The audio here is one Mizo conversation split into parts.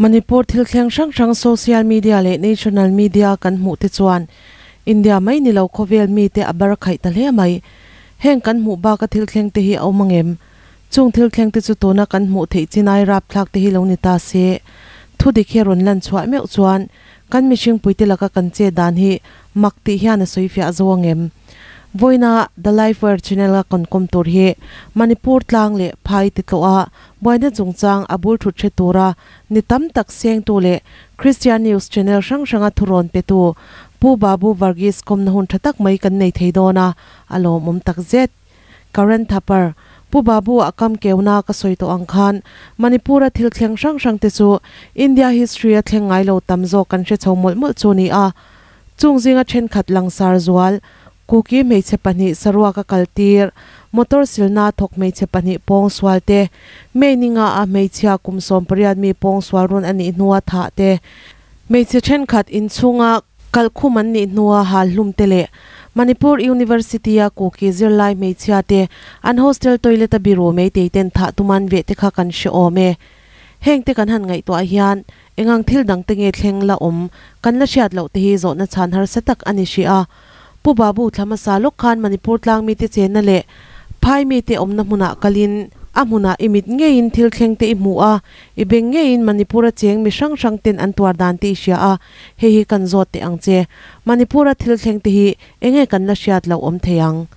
Manipur thil thleng hrang hrang social media leh national media kan hmuh te chuan India mai ni lo khawvel mite a bar khaih ta hle mai. Heng kan hmuh baka thil thleng te hi a awm angem? Chung thil thleng te chu tuna kan hmuh theih chinai rapthlak te hi lo ni ta se. Thudik hi a rawn lan chhuah meuh chuan kan mihring puite laka kan chet dan hi mak tih hian a sawi fiah zo angem? Vawiina The Life Wire Channel a kan kawm tur hi Manipur tlang leh phai ti tlawh a buaina chungchang a bul thut hre tura ni tam tak sengtu leh Christian News Channel hrang hranga thurawn petu Pu Babu Varghese kawmna hun tha tak mai kan nei thei dawn a, a lawmawm tak zet. Karan Thapar, Pu Babu a kam keuna ka sawi tawh ang khan Manipur a thil thleng hrang hrang te chu India history a thleng ngai lo tam zawk kan hre chho mawlh mawlh chu ni a. Chung zinga thenkhat langsar zual, Kuki hmeichhe pahnih saruak a kal tir, motor silna thawk hmeichhe pahnih pawng sual te, May ni nga a hmeichhia kum 18 mi pawng sual rawn a nih hnua thah te, hmeichhe thenkhat inchhunga Kalkhum an nih hnua hal hlum te leh Manipur University-a Kuki zirlai hmeichhia te an hostel toilet-a biru meitei ten thah tum an veh te kha kan hre awm e. Heng te kan han ngaihtuah hian engang thil dang te nge thleng la awm kan la hriat loh te hi zawhna chhan harsa tak a ni hrih a. Pu Babu thla hmasa lawk khan Manipur tlang mite chenna leh phai mite awmna hmunah kalin a hmunah i mit ngeiin thil thleng te i hmu a, i beng ngeiin Manipur-a cheng mi hrang hrang ten an tuar dan te i hria a, Hei hi kan zawt teh ang che. Manipur-a thil thleng te hi enge kan la hriat loh awm thei ang?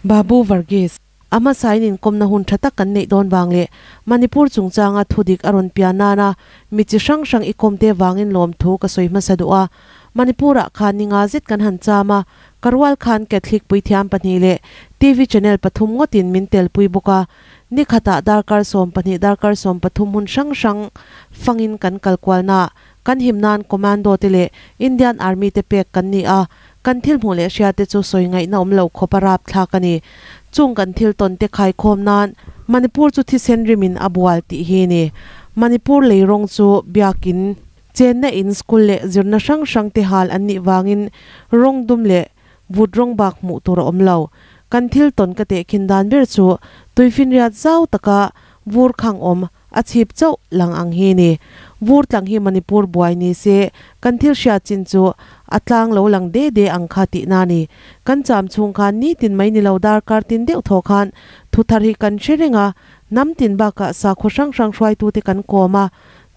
Babu Varghese, A hmasain inkawmna hun tha tak kan neih dawn vang leh Manipur chungchanga thudik a rawn pian nana mi chi hrang hrang i kawmte vangin lawmthu ka sawi hmasa duh a. Manipur-ah khan ni nga zet kan han cham a, ka rual khan Catholic puithiam pahnih leh TV channel pathum ngawtin min telpui bawk a. Ni khatah darkar 12 darkar 13 hmun hrang hrang fangin kan kal kualnaah Kan him nan Commando te leh Indian Army te pek kan ni a, kan thil hmuh leh hria te chu sawi ngaihna awm lo khawp a rapthlak a ni. Chung kan thil tawn te khaikhawm nan Manipur chu thisen rimin a bual tih hi ni. Manipur lei rawng chu biakin, chenna in, school leh zirna hrang hrang te hal an nih vangin rawng dum leh vut rawng bak hmuh tur a awm lo. Kan thil tawn ka tehkhin dan ber chu tuifinriat zau taka vur khang awm A chhip chauh lang ang hi ni. Vur tlang hi Manipur buai ni se, kan thil hriat chin chu a tlang lo lang de de ang kha tihna ni. Kan cham chhung khan nitin mai ni lo darkar tin deuh thaw khan thu thar hi kan hre reng a, hnam tin bakah sakhaw hrang hrang hruaitute kan kawm a,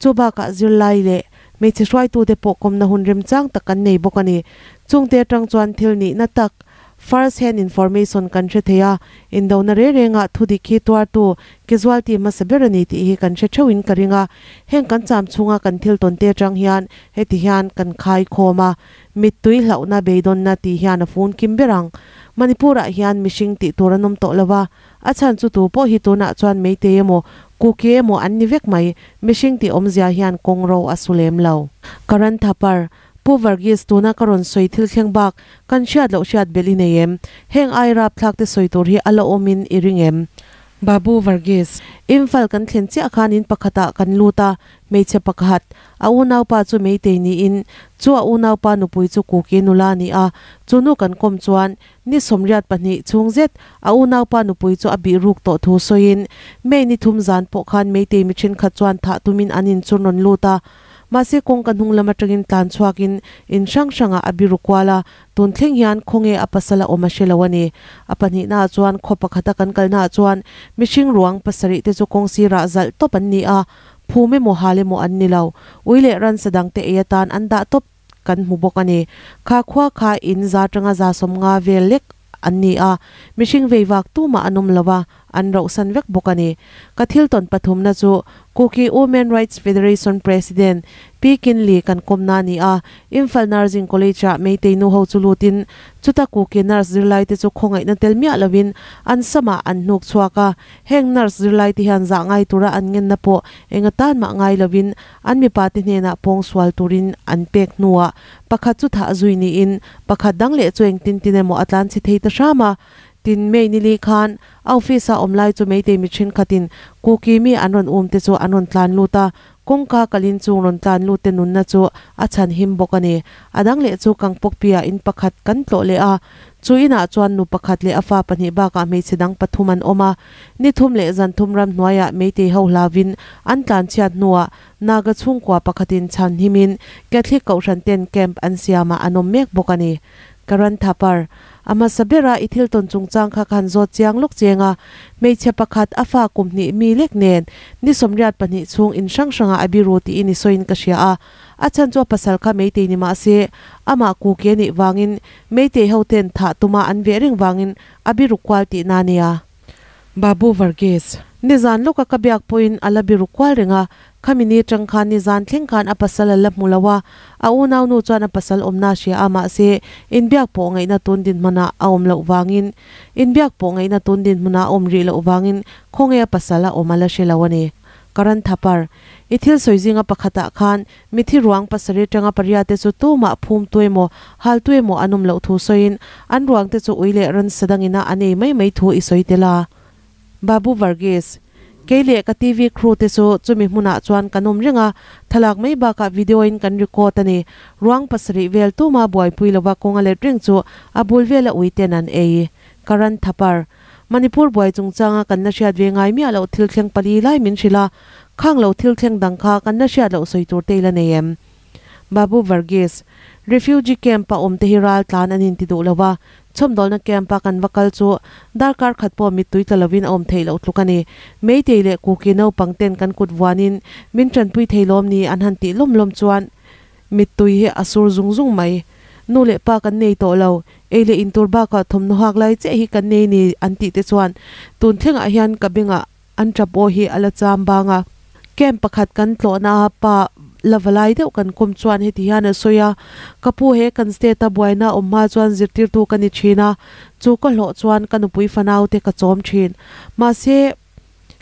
chu bakah zirlai leh hmeichhe hruaitute pawh kawmna hun remchang tak kan nei bawk a ni. Chungte atang chuan thil nihna tak First hand information kan hre thei a, indona reng rengah thudik hi tuartu casualty hmasa ber a ni tih hi kan hre theuhin ka ring a. Heng kan cham chhunga kan thil tawn te atang hian heti hian kan khai khawm a, mittui hlauhna beidawnna tih hian a fun kim ber ang. Manipur-ah hian mihring tih tur an awm tawh lo va, a chhan chu tu pawh hi tunah chuan Meitei emaw Kuki emaw an ni vek mai, mihring tih awmzia hian kawng ro a su lem lo. Karan Thapar, Pu Varghese, tuna ka rawn sawi thil thleng bak kan hriat loh hriat belh i nei em? Heng ai rapthlak te sawi tur hi a la awmin i ring em? Babu Varghese, Imphal kan thlen chiah khan in pakhatah kan lut a, hmeichhe pakhat, a unaupa chu Meitei niin, chu a unaupa nupui chu Kuki nula a ni a, chu nu kan kawm chuan ni 82 chhung zet a unaupa nupui chu a bih ruk tawh thu sawiin May ni thum zan pawh khan Meitei mi thenkhat chuan thah tumin an in chu rawn lut a, Mahse kawngka hnung lam atangin tlan chhuakin in hrang hrangah a biru kual a, tun thleng hian khawnge a pasal a awm a hre lo a ni. A pahnihnaah chuan khaw pakhata kan kalnaah chuan mihring ruang pasarih te chu kawng sirah zalh tawp an ni a, phum emaw hal emaw an ni lo. Ui leh ransa dangte ei atan an dah tawp kan hmu bawk a ni. Kha khua kha in za tanga 150 vel lek an ni a, mihring vei vak tumah an awm lo a, an rauhsan vek bawk a ni. Ka thil tawn pathumna chu Kuki Women Rights Federation President Pi Kinley kan kawmna a ni a, Imphal Nursing College-ah Meitei nu ho chu lutin chuta Kuki nurse zirlaite chu khawngaihna tel miah lovin an samah an hnuk chhuak a, heng nurse zirlaite hian zah ngai tura an ngenna pawh enga tan mah ngai lovin an mipate hnenah pawngsual turin an pek hnuah pakhat chu thah zui niin pakhat dang leh chu engtin tin emaw a tlan chhe thei ta hram a. Tin, May ni li khan a office-a awm lai chu Meitei mi thenkhatin Kuki mi an rawn um te chu an rawn tlan lut a. Kawngka kalin chung rawn tlan lut te nunna chu a chhan him bawk a ni. A dang leh chu Kangpawkpia in pakhat kan tlawh leh a, chu inah chuan nu pakhat leh a fa pahnih bakah hmeichhe dang pathum an awm a. Ni thum leh zan thum ram hnuaiah Meitei ho hlauvin an tlan chhiat hnuah Naga chhungkua pakhatin chhan himin Catholic Kohhran ten camp an siamah an awm mek bawk a ni. Karan Thapar, A hmasa bera i thil tawn chungchang kha ka han zawt chiang lawk cheng a, hmeichhe pakhat a fa kum hnih mi lek nen ni 82 chhung in hrang hrangah a biru tiin i sawiin ka hria a, a chhan chu a pasal kha Meitei ni mah se amah kuki a nih vangin Meitei ho ten thah tuma an veh reng vangin a biru kual tihna a nia. Babu Varghese, Nizan lawka ka biak pawhin a la biru kual reng a, khami ni atang khan nizan thleng khan a pasal a la hmu lo a, a unaunu chuan a pasal awmna a hria a, mahse inbiak pawh ngaihna tun dinhmunah a awm loh vangin inbiak pawh ngaihna tun dinhmunah a awm rih loh vangin khawnge a pasal a awm a la hre lo a ni. Karan Thapar, I thil sawi zinga pakhatah khan Mithi ruang pasarih atanga pariate chu tumah phum tu emaw, hal tu emaw an awm loh thu sawiin an ruangte chu ui leh ransa dangina an ei mai mai thu i sawi tel a. Babu Varghese, Kei leh ka TV crew te chu chumi hmunah chuan kan awm reng a, thlalak mai bakah video in kan record a ni. Ruang pasarih vel tuma buaipui lova kawng a let reng chu a bul vela ui ten an ei. Karan Thapar, Manipur buai chungchanga kan la hriat ve ngai miah loh thil thleng pali lai min hrilh a, Khang lo thil thleng dang kha kan la hriat loh sawi tur te i la nei em? Babu Varghese, Refugee camp a awm te hi ral tlan an inti duh lo va, chhawmdawlna camp a kan va kal chu darkar khat pawh mittui tla lovin a awm theih loh tluk a ni. Meitei leh Kuki naupang ten kan kut vuanin min tanpui thei lawm ni an han tih lawm lawm chuan mittui hi a sur zung zung mai. Nu leh pa kan nei tawh lo, ei leh in tur bakah thawmhnaw hak lai chiah hi kan nei ni an tih te chuan tun thlengah hian ka bengah An tap aw hi a la cham bang a. Camp pakhat kan tlawhna a pa la va lai deuh kan kawm chuan heti hian a sawi a, Ka pu he kan state a buaina awm hma chuan zirtirtu ka ni thin a, chu ka hlawh chuan ka nupui fanau te ka chawm thin. Mahse,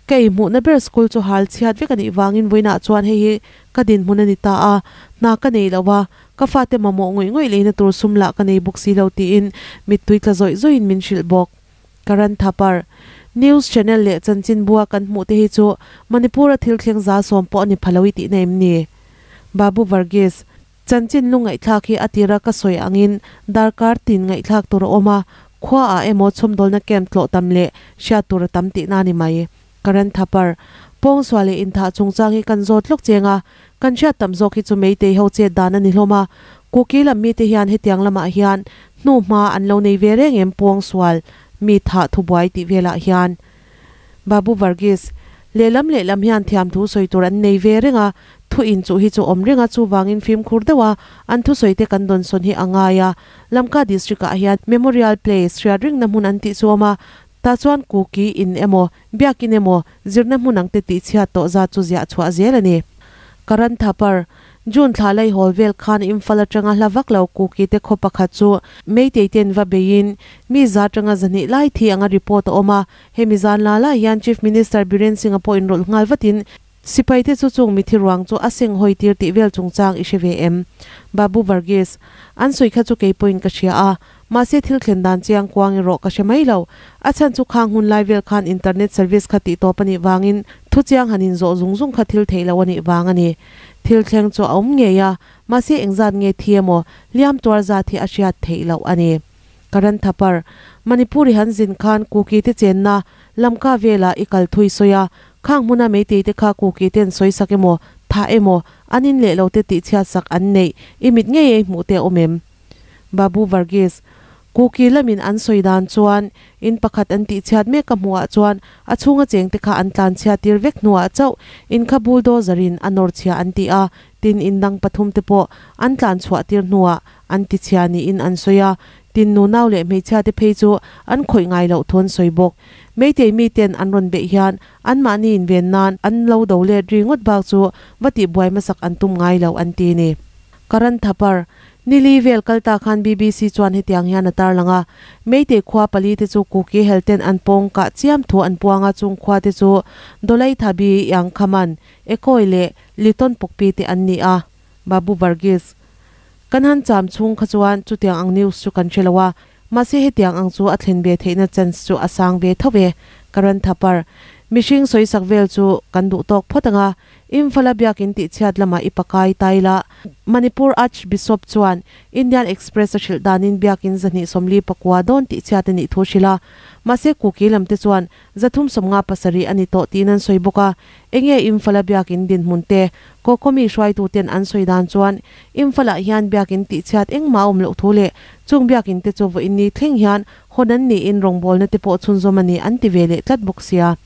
ka ei hmuhna ber school chu hal chhiat vek a nih vangin vawiinah chuan hei hi ka dinhmun a ni ta a, hna ka nei lo a, ka fate mamawh ngawih ngawih leina tur sum lah ka nei bawk si lo tiin mittui tla zawih zawihin min hrilh bawk. Karan Thapar, News channel leh chanchinbua kan hmuh te hi chu Manipur-a thil thleng 100% pawh a ni pha lo i tihna em ni? Babu Varghese, Chanchin lu ngaihthlak hi a tira ka sawi angin darkar tin ngaihthlak tur a awm a, khuaah emaw chhawmdawlna camp tlawh tam leh hriat tur a tam tihna a ni mai. Karan Thapar, Pawngsual leh inthah chungchang hi kan zawt lawk cheng a, kan hriat tam zawk hi chu Meitei ho chet dan a ni hlawm a, Kuki lam mite hian hetiang lamah hian hnu hma an lo nei ve reng em Pawngsual mi thah thubuai tih velah hian. Babu Varghese, Lehlam lehlam hian thiamthu sawi tur an nei ve reng a, thu inchuh hi chu awm reng a, chuvangin fimkhur deuh a an thusawi te kan dawnsawn hi a ngai a, Lamka District ah hian Memorial Place hriat ringna hmun an tih chu awm a, Tah chuan Kuki in emaw, Biakin emaw, zirna hmun ang te tihchhiat tawh zat chu ziah chhuah zel a ni. Karan Thapar, June thla laihawl vel khan Imphal atanga hla vak lo Kuki te khaw pakhat chu Meitei ten va beiin mi 100 tanga 200 lai thi anga report a awm a, hemi zan la lai hian Chief Minister Biren Singh-a pawh inrawlh nghal vatin Sipai te chu chung mithi ruang chu a seng hawi tir tih vel chungchang i hre ve em? Babu Varghese, An sawi kha chu kei pawhin ka hria a, mahse thil thlen dan chiang kuang erawh ka hre mai lo. A chhan chu khang hun lai vel khan internet service kha tih tawp a nih vangin thu chiang han inzawh zung zung kha thil theih loh a nih vang a ni. Thil thleng chu a awm ngei a, mahse engzat nge thi emaw liam tuar zat hi a hriat theih loh a ni. Karan Thapar, Manipur i han zin khan Kuki te chenna Lamka velah i kal thui sawi a, khang hmuna meitei te kha Kuki ten sawi sak emaw, thah emaw, an in leh lo te tih chhiat sak an neih i mit ngei ei hmuh te a awm em? Babu Varghese, Kuki lamin an sawi dan chuan in pakhat an tih chhiat mek ka hmuh ah chuan a chhunga cheng te kha an tlan chhiat tir vek hnuah chauh in kha bulldozer in a nawr chhia an ti a, tin in dang pathum te pawh an tlan chhuah tir hnuah an ti chhia niin an sawi a, Tin nu nau leh hmeichhia te phei chu an khawih ngai loh thawn sawi bawk. Meitei mi ten an rawn beih hian anmahni inven nan an lo do let ri ngawt bak chu va tih buai hmasak an tum ngai lo an ti ni. Karan Thapar, Nili vel kal ta khan BBC chuan hetiang hian a tarlang a, Meitei khua pali te chu Kuki hel ten an pawng kah chiam thu an puang a chung khua te chu Dolai Thabi, Yangkhaman, Ekoi leh Liton Pukpi te an ni a. Babu Varghese, Kan han cham chhung kha chuan chutiang ang news chu kan hre lo a, mahse hetiang ang chu a thlen ve theihna chance chu a sang ve tho ve. Karan Thapar, Mihring sawisak vel chu kan duh tawk phawt ang a, Imphal-a biakin tihchhiat lamah i pakai ta ila. Manipur Archbishop chuan Indian Express a hrilh danin biakin 244 dawn tihchhiat a nih thu hrilh a, mahse Kuki lamte chuan 357 a ni tawh tiin an sawi bawk a. Enge Imphal-a biakin dinhmun te? Kokomi hruaituten an sawi dan chuan Imphal-ah hian biakin tihchhiat engmah a awm loh thu leh chung biakin te chu vawiin ni thleng hian hawn an niin rawngbawlna te pawh chhunzawm a ni an ti ve leh tlat bawk sia.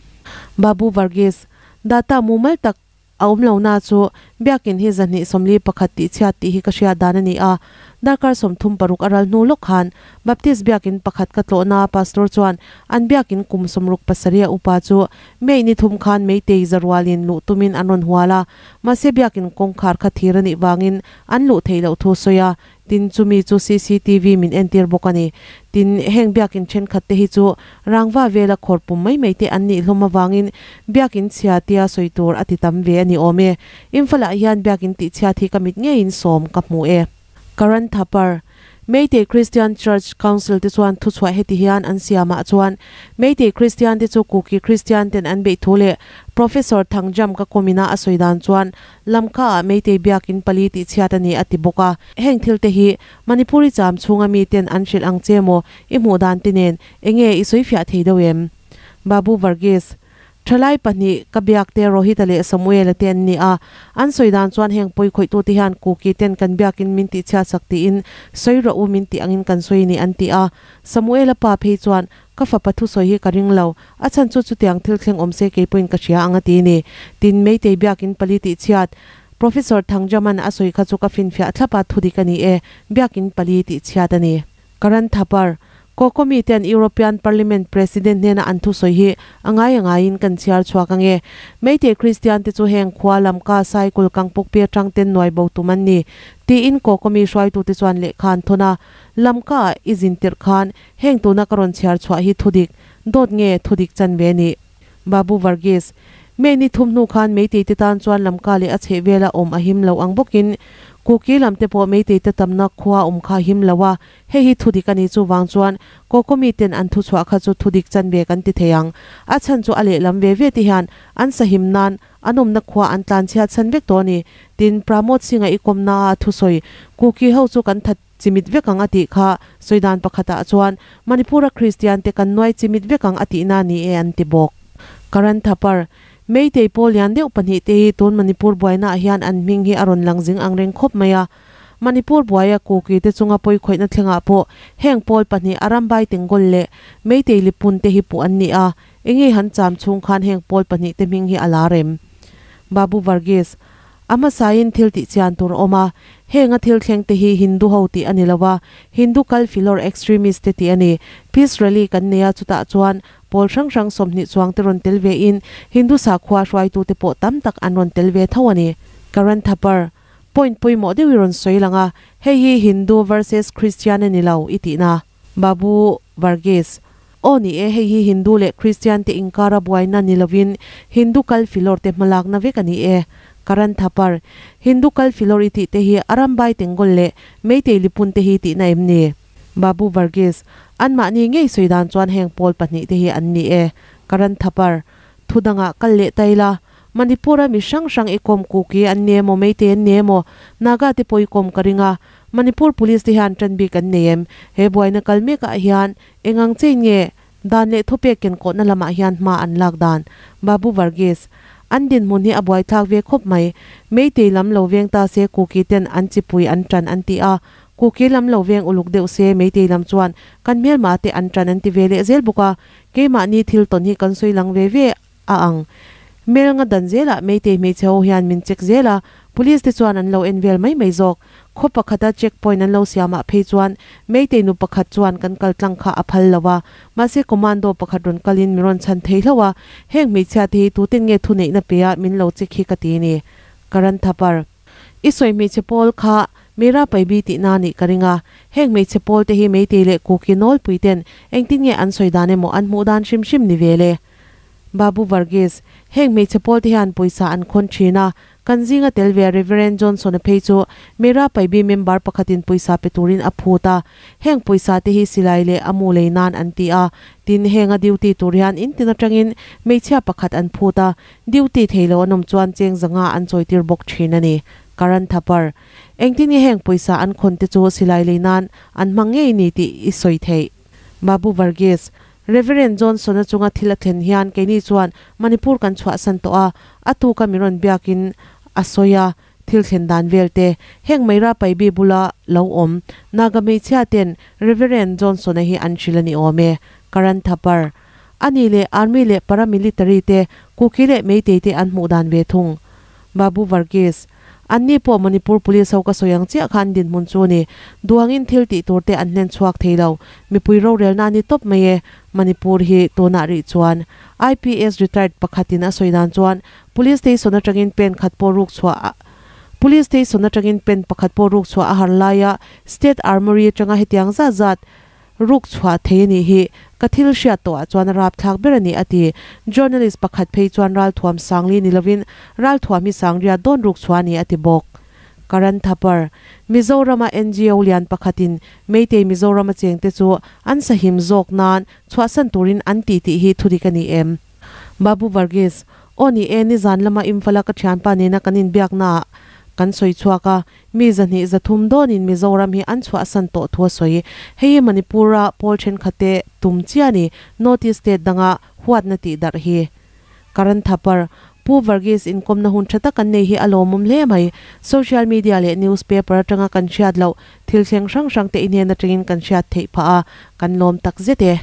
Babu Varghese, Data mumal tak a awm lo na chu Biakin hi 241 tih chhiat tih hi ka hriat dan a ni a. Darkar 36 a ral hnu lawk khan Baptist Biakin pakhat ka tlawhna Pastor chuan an Biakin kum 67 a upa chu May ni thum khan Meitei zarualin luh tumin an rawn hual a, mahse Biakin kawngkhar kha thir a nih vangin an luh theih loh thu sawi a. Tin, chumi chu cctv min entir bawk a ni. Tin, heng biakin thenkhat te hi chu rangva vela khawr pum mai mai te an nih hlawm avangin biakin chhia tia sawi tur a ti tam ve a ni awm e. Imphal-ah hian biakin tihchhiat hi ka mit ngeiin sawm ka hmu e. Karan Thapar, Meitei Christian Church Council te chuan thuchhuah heti hian an siamah chuan Meitei Christian te chu Kuki Christian ten an beih thu leh Professor Thangjam ka kawmina a sawi dan chuan Lamka ah Meitei biakin pali tih chhiat a ni a ti bawk a. Heng thil te hi Manipuri cham chhunga mi ten an hrilh ang che maw i hmuh dan te nen enge i sawi fiah thei deuh em? Babu Varghese, Thalai pahnih ka biak te Rohit-a leh Samuel-a te an ni a. An sawi dan chuan heng pawi khawih tu te hian Kuki ten kan biakin min tih chhiat sak tiin sawi rawh u min tih angin kan sawi ni an ti a. Samuel-a pa phei chuan Ka fapa thusawi hi ka ring lo, a chhan chu chutiang thil thleng awm se kei pawhin ka hria ang a ti ni. Tin, Meitei biakin pali tih chhiat, Professor Thangjaman a sawi kha chu ka finfiah thlap a, thudik a ni e, biakin pali tih chhiat a ni. Karan Thapar, Kokomi ten European Parliament President hnena an thusawi hi a ngai a ngaiin kan chhiar chhuak ang e. Meitei Kristian te chu heng khua lamka cycle kangpukpi atang ten nuai bo tum an ni, tiin Kokomi hruaitute chuan lehkha an thawn a. Lamka ah i zin tirh khan Heng tuna ka rawn chhiar chhuah hi thudik, dawt nge thudik chan ve ni? Babu Varghese, May ni thum hnu khan Meitei te tan chuan Lamka leh a chheh vela awm a him lo ang bawkin Kuki lam te pawh Meitei te tamna khua awm kha a him lo a, hei hi thudik a ni chuvang chuan Kokomi ten an thuchhuah kha chu thudik chan ve kan ti thei ang. A chhan chu a lehlam ve ve te hian an sahim nan an awmna khua an tlanchhiat chhan vek tawh a ni. Tin, Pramod Singh-a i kawmna a thusawi Kuki ho chu kan that Chimit vek ang a tih kha sawi dan pakhatah chuan Manipur-a Kristian te kan nuai chimit vek ang a tihna ni e an ti bawk. Karan Thapar, Meitei pawl lian deuh pahnih te hi tun Manipur buainaah hian an hming hi a rawn lang zing ang reng khawp mai a. Manipur buaia Kuki te chunga pawikhawihna thlengah pawh heng pawl pahnih Arambai Tenggol leh Meitei Lipun te hi puh an ni a, enge han cham chhung khan heng pawl pahnih te hming hi a la rem. Babu Varghese, A hmasain thil tih chian tur a awm a, heng a thil thleng te hi Hindu ho tih a ni lo a, Hindu kal filawr extremist te tih a ni. Peace rally kan nei a, chutah chuan pawl hrang hrang 20 chuang te rawn tel ve in Hindu sakhua hruaitu te pawh tam tak an rawn tel ve tho a ni. Karan Thapar, Point pawimawh deuh i rawn sawi lang a, hei hi Hindu versus Christian a ni lo i tihna. Babu Varghese, Aw ni e, hei hi Hindu leh Kristian te inkara buaina ni lovin Hindu kal filawr te hmalakna vek a ni e. Karan Thapar, Hindu kal filawr i tih te hi Arambai Tenggol leh Meitei Lipun te hi tihna em ni? Babu Varghese, Anmahni ngei sawi dan chuan heng pawl pahnih te hi an ni e. Karan Thapar, Thu dangah kal leh ta ila, Manipur-a mi hrang hrang i kawm Kuki an ni emaw Meitei an ni emaw Naga te pawh i kawm ka ring a, Manipur Police te hian tan bik an nei em? He buaina kal mekah hian eng ang chein nge dan leh thupek kenkawhna lamah hian hma an lak dan? Babu Varghese, An dinhmun hi a buaithlak ve khawp mai. Meitei lam lo veng ta se Kuki ten an chipui an tan an ti a. Kuki lam lo veng uluk deuh se Meitei lam chuan kan hmelma te an tan an ti ve leh zel bawk a. Keimahni thil tawn hi kan sawi lang ve ve a ang. Mel nga dan zelah Meitei hmeichhe ho hian min check zel a, police te chuan an lo en vel mai mai zawk. Khaw pakhata check point an lo siamah phei chuan Meitei nu pakhat chuan kan kal tlang kha a phal lo a, mahse commando pakhat rawn kalin min rawn chhan thei hlauh a, heng hmeichhia te hi tuten nge thuneihna pe a min lo check hi ka ti ni. Karan Thapar. I sawi hmeichhe pawl kha Mera Paibi tihna nih ka ring a, heng hmeichhe pawl te hi Meitei leh Kuki nawlpui ten engtin nge an sawi dan emaw an hmuh dan hrim hrim ni ve le? Babu Varghese, Heng hmeichhe pawl te hian pawisa an khawn thin a, Kan zinga tel ve Rev. Johnson-a phei chu Mera Paibi member pakhatin pawisa pe turin a phut a. Heng pawisa te hi silai leh a mu lei nan an ti a. Tin, henga duty tur hian in tin atangin hmeichhia pakhat an phut a, duty thei lo an awm chuan cheng zanga an chawitir bawk thin a ni. Karan Thapar, Engtin nge heng pawisa an khawn te chu silai lei nan an hmang ngei ni tih i sawi theih? Babu Varghese, Reverend Johnson-a chunga thil a thlen hian keini chuan Manipur kan chhuahsan tawh a, a tuka min rawn biakin a sawi a, thil thlen dan vel te, heng Meira Paibi bula lo awm Naga hmeichhia ten Reverend Johnson-a hi an hrilh a ni awm e. Karan Thapar, Ani leh Army leh Paramilitary te, Kuki leh Meitei te an hmuh dan ve thung. Babu Varghese, Anni pawh Manipur Police ho ka sawi ang chiah khan dinhmun chu ni. Duangin thil tih tur te an hlen chhuak thei lo. Mipui rorelna a ni tawp mai e. Manipur hi tunah rih chuan IPS retired pakhatin a sawi dan chuan Police station atangin pen khat pawh ruk chhuah a Police station atangin pen pakhat pawh ruk chhuah a har laia State Armoury atanga hetiang zat zat Ruk chhuah thei a nih hi, ka thil hriat tawhah chuan a rapthlak ber a ni, a ti. Journalist pakhat phei chuan ralthuam sangli ni lovin ralthuam hi sangriat dawn ruk chhuah a ni, a ti bawk. Karan Thapar, Mizorama NGO lian pakhatin Meitei Mizorama chengte chu an sahim zawk nan chhuahsan turin an ti tih hi thudik a ni em? Babu Varghese, Aw ni e, nizan lama Imphal-a ka thianpa nena kan inbiaknaah kan sawi chhuak a, Mi zahnih zathum dawnin Mizoram hi an chhuahsan tawh thu a sawi. Hei hi Manipur-a pawl thenkhatte tum chiah a ni, North East state danga huatna tih darh hi. Karan Thapar, Pu Varghese inkawmna hun tha tak an nei hi a lawmawm hle mai. Social media leh news paper atanga kan hriat loh thil thleng hrang hrang te i hnen atangin kan hriat theih phah a, kan lawm tak zet e.